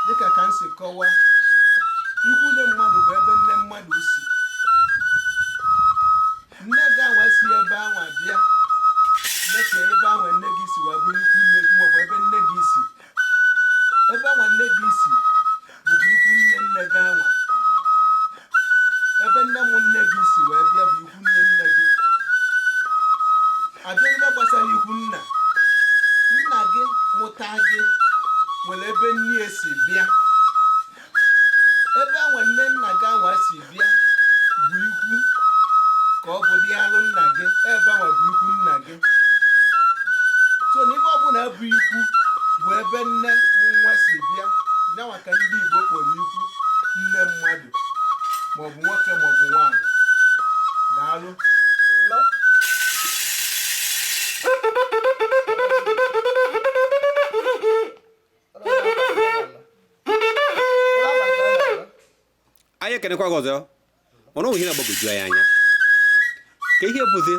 Dịka ka m si kọwaa, ikwu nne mmadụ bụ ebe nne mmadụ si. Nne gị anwa si ebe anwa bịa, dịka ebe anwa nne gị si wee bụrụ ikwu nne gị, nwekwa ebe nne gị si. Ebe anwa nne gị si bụkwa ikwu nne nne gị anwa. Ebe nne mụ nne gị si wee bịa bụ ikwu nne nne gị. Abịa n'ihe gbasara ikwu nna, nna gị mụta gị nwere ebe nne ya si bịa. Ebe anwa nne nna gị anwa si bịa bụ ikwu ka ọ bụ dị alụ nna gị. Ebe anwa bụ ikwu nna gị. So na ife ọbụla bụ ikwu bụ ebe nne nwa si bịa, nyanwa ka ndị Igbo kpọrọ ikwu nne mmadụ, maọbụ nwoke maọbụ nwaanyị. Daalụ. Anyị ekenekwa gị ọzọ, mana ọ ihe na-agbagwoju anyị anya ka ihe bụzi.